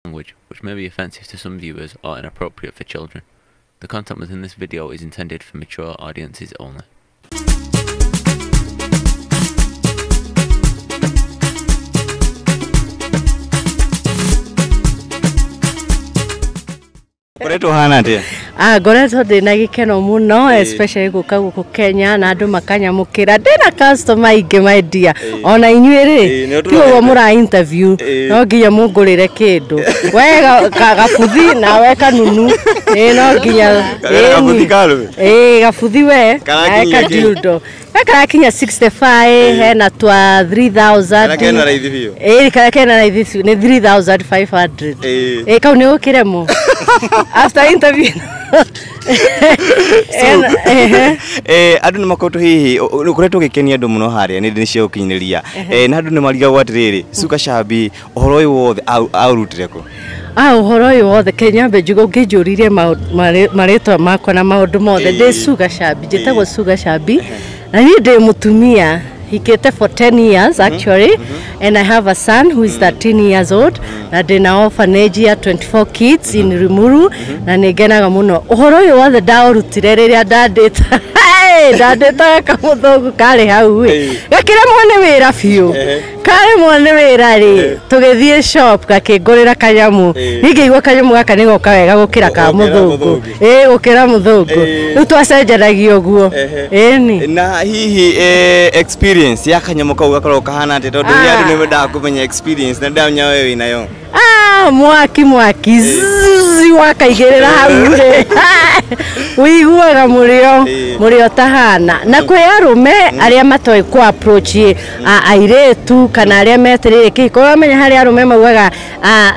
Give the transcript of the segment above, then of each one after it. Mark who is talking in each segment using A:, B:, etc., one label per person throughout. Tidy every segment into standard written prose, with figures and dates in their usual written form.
A: Language, which may be offensive to some viewers or inappropriate for children. The content within this video is intended for mature audiences only.
B: Koretwo hana atia?
C: Ah, ngoretwo ndina gikeno muno, especially guka guku Kenya na andu makanyamukira. Ndina customer aingĩ, my dear. Ona inyuĩ rĩ, ti ũguo mũra interview, no nginya mũngũrĩre kĩndũ. We gabuthi nawe kanunu. Ĩ no nginya.
B: Gabuthi karũme?
C: Ĩ gabuthi we.
B: Karakinya kĩ?
C: Dildo. Karakinya 65, hena twa 3000.
B: Karĩa kena raithi biũ?
C: Ĩ karĩa kena raithi biũ nĩ 3500. Ĩ kau nĩ ũkĩremwo after interview.
B: Andũ nĩ makoretwo hihi ũkoretwo ũgĩkenia andũ mũno harĩa nĩ cia ũkinyanĩria, na andũ nĩ marigagwo atĩrĩrĩ, Suka Shambi ũhoro ũyũ wothe aũrutire kũ?
C: Ah, ũhoro ũyũ wothe Kenya mbe njuge ũngĩnjũririe marĩtwa makwa na maũndũ mothe, ndĩ Suka Shambi, njĩtagwo Suka Shambi na niĩ ndĩ mũtumia hikĩte for 10 years actually, and I have a son who is 13 years old, na ndĩna orphanage ya 24 kids in Limuru, na nĩ ngenaga mũno. Ũhoro ũyũ wothe ndaũrutire rĩrĩa ndandĩta ndandĩtaga kamũthũngũ karĩ hau ĩ, gakĩremwo nĩ wĩra biũ, karemwo nĩ wĩra rĩ, tũgĩthiĩ shop gakĩngũrĩra kanyamũ. Niĩ ngĩigua kanyamũ gaka nĩ goka wega gũkĩra ka mũthũngũ, ĩ gũkĩra mũthũngũ. Rĩu twacenjanagia ũguo, ĩni.
B: Na hihi experience ya kanyamũ kau gakoragwo kahana atĩa, tondũ nĩ andũ nĩ mendaga kũmenya experience na ndamenya we wĩnayo?
C: Ah, mwaki mwaki zizi wakaigĩrĩra hau rĩ, ũiguaga mũrĩo mũrĩo tahana. Na kwĩ arũme arĩa matoĩ kũ approach airĩtu kana arĩa metereire kĩhiko. Ũramenya harĩ arũme maugaga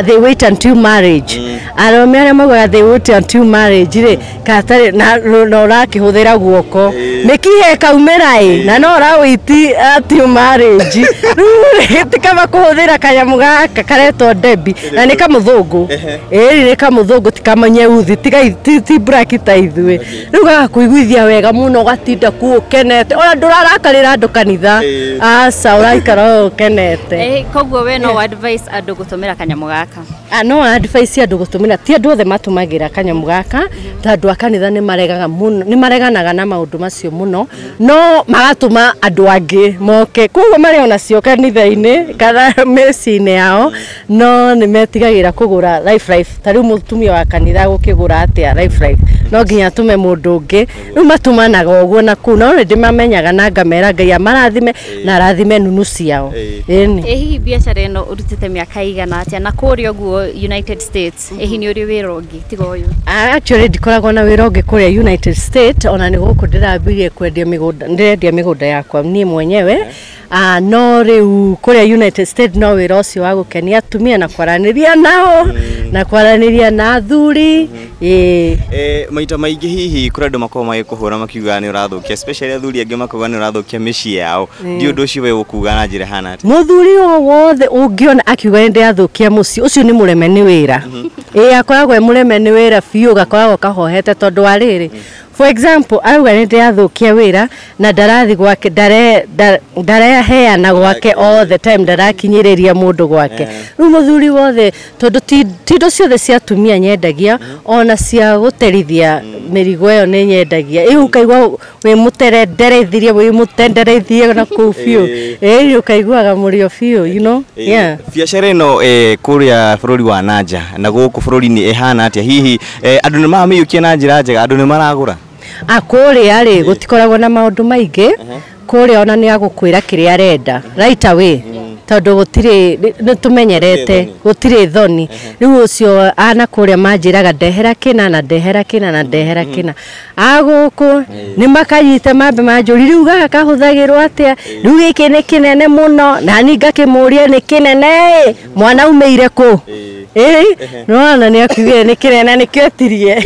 C: they wait until marriage. Arũme arĩa maugaga they wait until marriage rĩ, katarĩ na na ũrakĩhũthĩra guoko mĩkiha ĩkaumĩra ĩ, na no ũra wait until marriage. Rĩu rĩ, ti kaba kũhũthĩra kanyamũ gaka karetwo Debi, na nĩ kamũthũngũ. Ĩĩ nĩ kamũthũngũ, ti kamanyeuthi, ti black ta ithuĩ. Rĩu gagakũiguithia wega mũno, ũgatinda kuo ũkenete, ona ndũrarakarĩra andũ kanitha, aca, ũraikara o ũkenete.
D: Koguo we no advice andũ gũtũmĩra kanyamũ gaka?
C: Ah, no advice andũ gũtũmĩra. Ti andũ othe matũmagĩra kanyamũ gaka, tondũ a kanitha nĩ maregaga mũno, nĩ mareganaga na maũndũ macio mũno, no magatũma andũ angĩ moke. Koguo marĩ onacio kanitha-inĩ kana mĩciĩ-inĩ yao, no nĩ metigagĩra kũgũra Life Life. Ta rĩu mũtumia wa kanitha gũkĩgũra atĩa Life Life? No nginya atũme mũndũ ũngĩ. Rĩu matũmanaga ũguo na kũu, no nĩ ndĩmamenyaga na ngamera Ngai amarathime na arathime nunu ciao. Ĩni.
D: Ĩ hihi biacara ĩno ũrutĩte mĩaka igana atĩa, na kũrĩa ũguo United States, ĩ hihi nĩ ũrĩ wĩra ũngĩ tiga ũyũ?
C: Actually ndikoragwo na wĩra ũngĩ kũrĩa United States, ona nĩ gũkũ ndĩrambirie kwendia mĩgũnda, ndĩrendia mĩgũnda yakwa niĩ mwenyewe. No rĩu kũrĩa United States no wĩra ũcio wa gũkenia atumia na kwaranĩria nao na kwaranĩria na athuri, ĩĩ.
B: Maita maingĩ hihi kũrĩ andũ makoragwo magĩkũhũra makiuga nĩ ũrathũkia, especially athuri angĩ makauga nĩ ũrathũkia mĩciĩ yao. Ndi ũndũ ũcio we ũkuga na njĩra ĩhana atĩa?
C: Mũthuri o wothe ũngĩona akiuga nĩ ndĩrathũkia mũciĩ, ũcio nĩ mũreme nĩ wĩra. Ĩĩ, akoragwo e mũreme nĩ wĩra biũ, gakoragwo kahohete, tondũ wa rĩrĩ, for example, arauga nĩ ndĩrathũkia wĩra na ndarathi gwake, ndareheana gwake all the time, ndarakinyĩrĩria mũndũ gwake. Rĩu mũthuri wothe, tondũ ti indo ciothe cia atumia nyendagia, ona cia gũterithia mĩrigo ĩyo nĩ nyendagia. Ĩ ũkaigua wĩ mũterenderethirie, wĩ mũtenderethie na kũu biũ, ĩ ũkaiguaga mũrĩo biũ, you know, yeah.
B: Biacara ĩno kũrĩa bũrũri wa nanja na gũkũ bũrũri-inĩ ĩhana atĩa? Hihi andũ nĩ maramĩiyũkia na njĩra njega, andũ nĩ maragũra?
C: Ah, kũrĩa rĩ, gũtikoragwo na maũndũ maingĩ. Kũrĩa ona nĩ agũkwĩra kĩrĩa arenda right away, tondũ gũtirĩ, nĩ tũmenyerete, gũtirĩ thoni. Rĩu ũcio ana kũrĩa manjĩraga ndehera kĩna na ndehera kĩna na ndehera kĩna. Agũkũ nĩ makanyita mambe manjũri, rĩu gaka kahũthagĩrwo atĩa? Rĩu gĩkĩ nĩ kĩnene mũno, na niĩ ngakĩmũria, nĩ kĩnene ĩ, mwana aumĩire kũ? Ĩ nĩwona nĩ akiugire nĩ kĩnene, nĩkĩo etirie,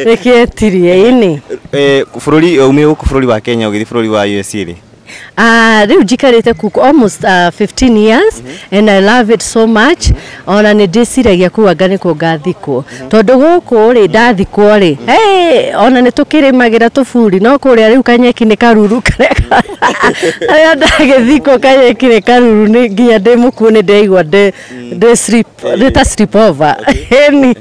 C: nĩkĩo etirie, ĩni.
B: Bũrũri umire gũkũ bũrũri wa Kenya ũgĩthiĩ bũrũri wa USA rĩ,
C: Rĩu njikarĩte kuku almost 15 years and I love it so much. Ona nĩ ndĩciragia kũu anga nĩkuo ngathikwo, tondũ gũkũ rĩ ndathikwo rĩ, hey, ona nĩ tũkĩrĩmagĩra tũburi, no kũrĩa rĩu kanyeki nĩ karuru, karĩa arĩa ndagĩthikwo kanyeki nĩ karuru, nĩ nginya ndĩ mũkuũ nĩ ndĩraigua ndĩ sleep, ndĩ ta sleep over. Ĩni.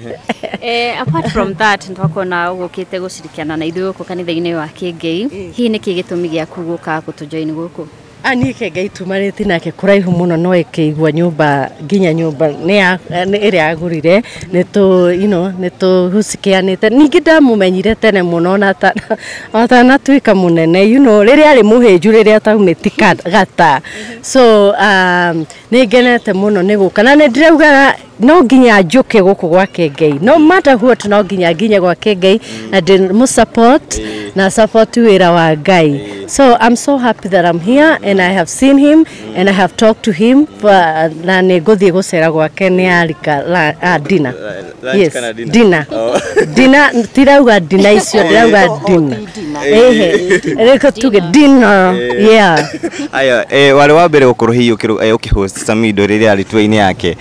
D: Apart from that, nĩtwakuona ũgũkĩte gũcirikiana na ithuĩ gũkũ kanitha-inĩ wa Kĩngei. Hihi nĩkĩ gĩtũmi gĩaku gũka gũtũjoin gũkũ?
C: Niĩ Kĩngei tumanĩte nake kũraihu mũno, no ĩkĩigua nyũmba nginya nyũmba nĩ ĩrĩa agũrire, nĩ tũ you know nĩ tũhucikianĩte. Ningĩ ndamũmenyire tene mũno ona atanatuĩka mũnene, rĩrĩa arĩ mũhĩnju, rĩrĩa ataumĩti gata. So nĩ ngenete mũno nĩ gũka, na nĩ ndĩrauga no nginya njũke gũkũ gwa Kĩngei, no matter what, no nginya nginye gwa Kĩngei na ndĩmũ support na support wĩra wa Ngai. So I'm so happy that I'm here and I have seen him and I have talked to him, na nĩ ngũthiĩ gũcera gwake nĩ arika dinner. Yes, dinner. Dinner, tirauga dinner icio, ndĩrauga dinner. Ehe, reke tuge dinner. Yeah.
B: Aya, warĩ wa mbere gũkorwo hihi ũkĩhost Samido rĩrĩa arĩ tour-inĩ yake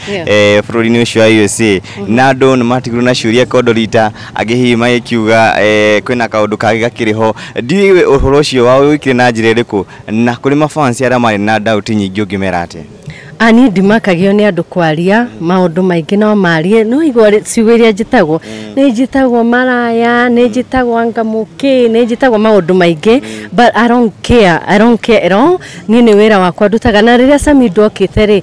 B: bũrũri-inĩ ũcio wa USA, na andũ nĩ matigirwo na ciũria kondorita, angĩ hihi magĩkiuga kwĩna kaũndũ kangĩ gakĩrĩ ho. Ndiũĩ ũhoro ũcio wa wĩkire na njĩra ĩrĩkũ, na kũrĩ mafans arĩa marĩ na doubt nyingĩ ũngĩmera atĩa?
C: Niĩ ndimakagio nĩ andũ kwaria maũndũ maingĩ, no marie, no igua ciugo iria njĩtagwo, nĩ njĩtagwo maraya, nĩ njĩtagwo anga mũkĩ, nĩ njĩtagwo maũndũ maingĩ, but I don't care, I don't care at all. Niĩ nĩ wĩra wakwa ndutaga, na rĩrĩa Samido okĩte rĩ,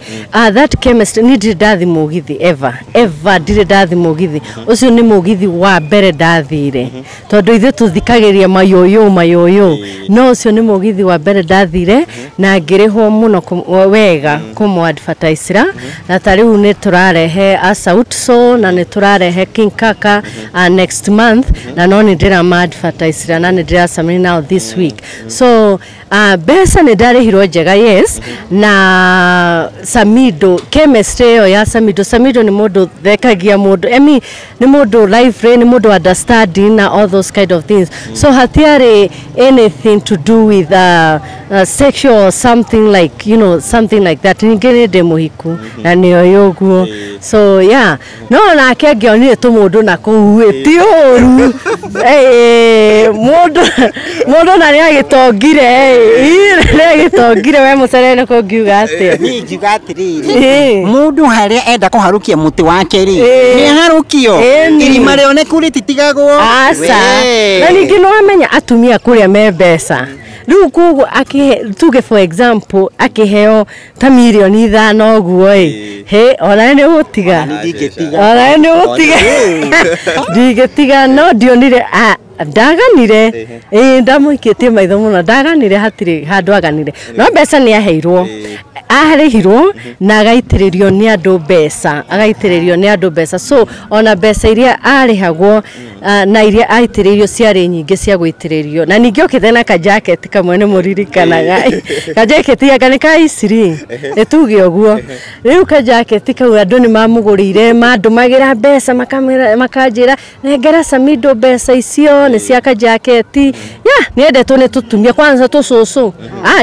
C: that chemistry, niĩ ndirĩ ndathi mũgithi ever ever, ndirĩ ndathi mũgithi ũcio, nĩ mũgithi wa mbere ndathire, tondũ ithuĩ tũthikagĩria mayoyo mayoyo, no ũcio nĩ mũgithi wa mbere ndathire na ngĩrĩhwo mũno wega kũmũ advertisera. Na ta rĩu nĩ tũrarehe Asauti Sol na nĩ tũrarehe King Kaka next month, na no nĩ ndĩrama advertisera na nĩ ndĩracemania nao this week. So mbeca nĩ ndarĩhirwo njega, yes. Na Samido, chemistry ĩyo ya Samido, Samido nĩ mũndũ thekagia mũndũ, I mean, nĩ mũndũ lively, nĩ mũndũ understanding na all those kind of things. So hatiarĩ anything to do with sexual or something like, something like that. Ningĩ nĩ ndĩ mũhiku na nĩ ũguo. So yeah, no nake angĩonire tũmũndũ na kũu ĩ ti ũru. Mũndũ na nĩ agĩtongire, nĩ agĩtongire we mũcere nĩ kũngiuga atĩa?
E: Niĩ ingiuga atĩrĩrĩ, mũndũ harĩa enda kũharũkia mũtĩ wake rĩ, nĩ aharũkio, irima rĩoneku rĩtitigagwo.
C: Aca. Na ningĩ nĩ wamenya atumia kũrĩa me mbeca, rĩu koguo tuge for example akĩheo ta 5 mirioni ũguo ĩ, he ona nĩ ũgũtiga, ona nĩ ũgũtiga, ndingĩtiga. No ndionire ndaganire, ĩĩ ndamũikĩtie maitho mũno, ndaganire, hatirĩ handũ aganire, no mbeca nĩ aheirwo, arĩhirwo na agaitĩrĩrio nĩ andũ mbeca, agaitĩrĩrio nĩ andũ mbeca. So ona mbeca iria arĩhagwo na iria aitĩrĩirio ciarĩ nyingĩ cia gũitĩrĩrio. Na ningĩ okĩte na kajaketi kamwe, nĩ mũririkanaga kajaketi anga nĩ ka Isiri, nĩ tuge ũguo. Rĩu kajaketi kau andũ nĩ mamũgũrĩire, mandũmagĩra mbeca, makanjĩra nengera Samido mbeca icio nĩ cia kajaketi. Ya nĩ endetwo nĩ tũtumia kwanza tũcũcũ,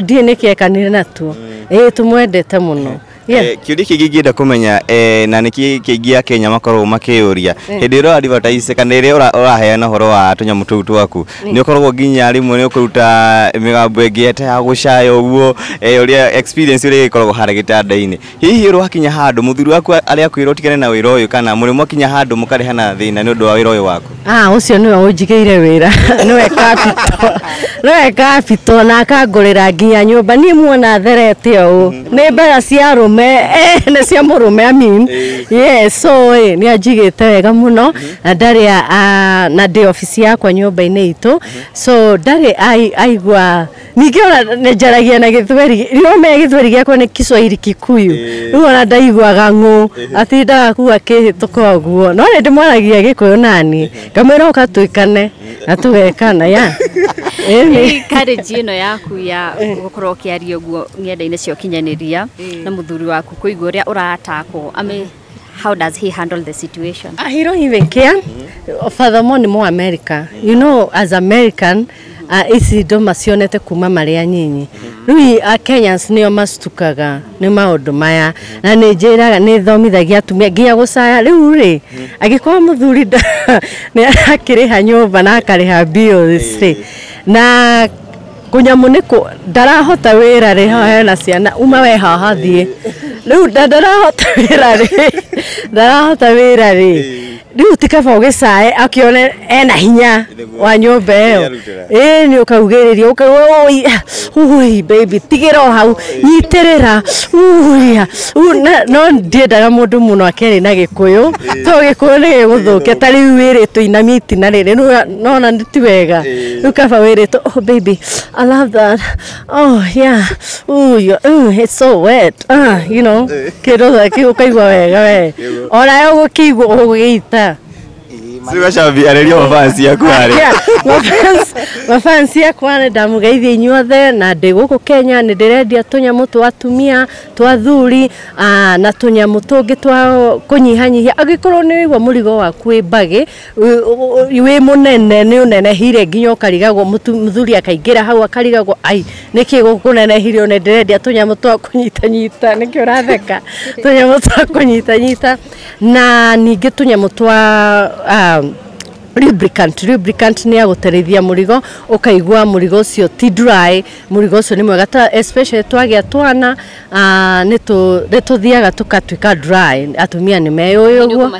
C: ndiĩ nĩkĩ ekanire natuo, ĩĩ tũmwendete mũno.
B: Kĩũria kĩngĩ ingĩenda kũmenya, na nĩkĩ kĩingĩ a Kenya makoragwo makĩyũria, hĩndĩ ĩrĩa advertise kana ĩrĩa ũraheana ũhoro wa tũnyamũ tũu twaku, nĩ ũkoragwo nginya rĩmwe nĩ ũkũruta mĩgambo ĩngĩ ta ya gũcaya ũguo, ũrĩa experience ũrĩa ĩkoragwo harĩa gĩtanda-inĩ. Hihi ũrĩ wakinya handũ mũthuri waku arĩa akwĩra ũtigane na wĩra ũyũ, kana mũrĩ mwakinya handũ mũkarehana thĩna nĩ ũndũ wa wĩra ũyũ waku?
C: Ũcio nĩwe ũnjigĩire wĩra, nĩwe capital, nĩwe capital, na akangũrĩra nginya nyũmba. Niĩ muona therete ũũ nĩ mbeca cia arũme, nĩ cia mũrũme, I mean. Yes, so nĩ anjigĩte wega mũno na ndarĩ na ndĩ obici yakwa nyũmba-inĩ itũ, so ndarĩ aigua. Ningĩ ona nĩ njaragia na gĩthweri, rĩu ũmenye gĩthweri gĩakwa nĩ Kiswahili Kikuyu, rĩu ona ndaiguaga ng'ũ atindaga kuga kĩhĩtũka ũguo, no nĩ ndĩmwaragia Gĩkũyũ nani ngamwĩra ũka twĩkane na tũgekana ya.
D: Courage ĩno yaku ya gũkorwo ũkĩaria ũguo ng'enda-inĩ cia ũkinyanĩria na mũthuri waku kũigua ũrĩa ũratakwo, I mean, how does he handle the situation?
C: He don't even care. Furthermore, ni mo America. You know, as American, ici ndo macionete kuma marĩ anyinyi. Rĩu Kenyans nĩo mastukaga nĩ maũndũ maya na nĩ njĩraga nĩ thomithagia atumia nginya gũcaya. Rĩu rĩ angĩkorwo mũthuri nĩ arakĩrĩha nyũmba na akarĩha bills rĩ na kũnyamũ nĩ ndarahota wĩra rĩ hena ciana uma we haha thiĩ rĩu ndarahota wĩra rĩ ndarahota wĩra rĩ rĩu ti kaba ũgĩcae akĩone ena hinya wa nyũmba ĩyo ĩĩ nĩ ũkaugĩrĩria ũkai baby tigĩra o hau nyitĩrĩra no ndiendaga mũndũ mũno akĩaria na Gĩkũyũ to Gĩkũyũ nĩ gĩgũthũkia ta rĩu wĩrĩtwo inamia itina rĩrĩ nona ti wega rĩu kaba wĩrĩtwo oh baby I love that oh yeah ooh, it's so wet you know kĩndũ kĩu ũkaigua wega we onawe ũgũkĩigua ũgũgĩita.
B: Sugar Shambi arĩria mafansi yaku harĩa.
C: Mafansi yakwa nĩ ndamũgeithia inyuothe na ndĩ gũkũ Kenya nĩ ndĩrendia tũnyamũ twa atumia twa athuri na tũnyamũ tũngĩ twa kũnyihanyihia. Angĩkorwo nĩ waigua mũrigo waku wĩ mbagĩ wĩ mũnene nĩ ũnenehire nginya ũkarigagwo mũthuri akaingĩra hau akarigagwo ai nĩkĩ gũkũnenehire nĩ ndĩrendia tũnyamũ twa kũnyitanyita nĩkĩ ũratheka tũnyamũ twa kũnyitanyita na ningĩ tũnyamũ twa lubricant nĩ ya gũterithia mũrigo ũkaigua mũrigo ũcio ti dry mũrigo ũcio nĩ mwega ta especially twagĩa twana nĩ tũthiaga tũkatuĩka dry atumia nĩ meyũĩ ũguo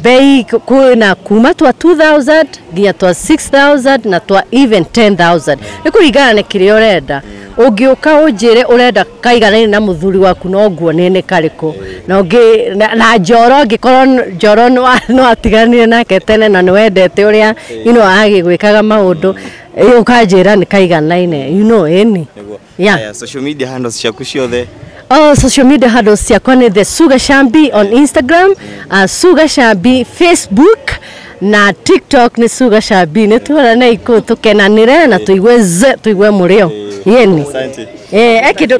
C: bei kwĩna kuma twa 2000 nginya twa 6000 na twa even 10000 nĩ kũringana na kĩrĩa ũrenda. Ũngĩũka ũnjĩre ũrenda kaiganaine na mũthuri waku no nguonie nĩ karĩkũ na ũngĩ na njoro angĩkorwo njoro no atiganire nake tene na nĩ wendete ũrĩa you know agĩgwĩkaga maũndũ ũkanjĩra nĩ kaiganaine you know ĩni. Yeah.
B: Social media handles ciaku ciothe.
C: Oh, social media handles ciakwa nĩ The Sugar Shambi on Instagram, Sugar Shambi Facebook na TikTok nĩ Sugar Shambi. Nĩ tuonane kũu tũkenanĩre na tũigue z tũigue mũrĩo. Yeni. Kĩndũ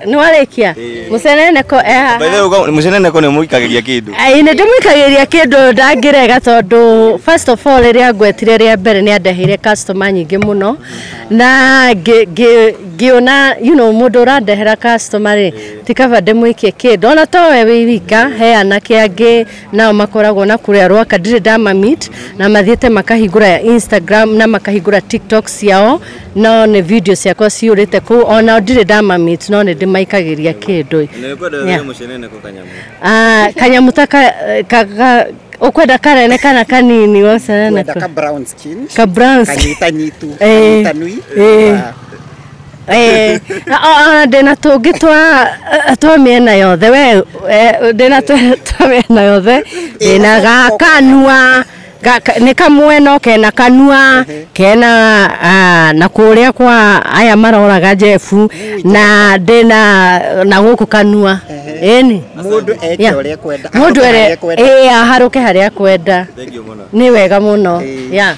C: nĩ warĩkia mũceneneko
B: By the way mũceneneko nĩ ũmũikagĩria kĩndũ.
C: Nĩ ndĩmũikagĩria kĩndũ ndangĩrega tondũ first of all rĩrĩa ngwetire rĩa mbere nĩ andeheire customer nyingĩ mũno na ngĩona you know mũndũ ũrandehera customer rĩ ti kaba ndĩmũikie kĩndũ ona to we wĩ wika he anake angĩ nao makoragwo na kũrĩa Rwaka ndirĩ ndamamit na mathiĩte makahingũra Instagram na makahingũra TikTok ciao no nĩ video ciakwa ciũrĩte kũu ona ndirĩ ndamamit no nĩ ndĩmaikagĩria kĩndũ. Kanyamũ ta ukwenda karene kana kanini
E: Kwenda ka brown skin
C: ka brown skin
E: kanyitanyitu kanyitanui
C: ndĩna tũngĩ twa mĩena yothe we ndĩna twa mĩena yothe ndĩna ga kanua nĩ kamwe no kena kanua kena na kũrĩa kwa aya maroraga Jeff na ndĩna na gũkũ kanua ĩni
E: mũndũ eke ũrĩa ekwenda
C: mũndũ aharũke harĩa ekwenda nĩ wega mũno. Yeah.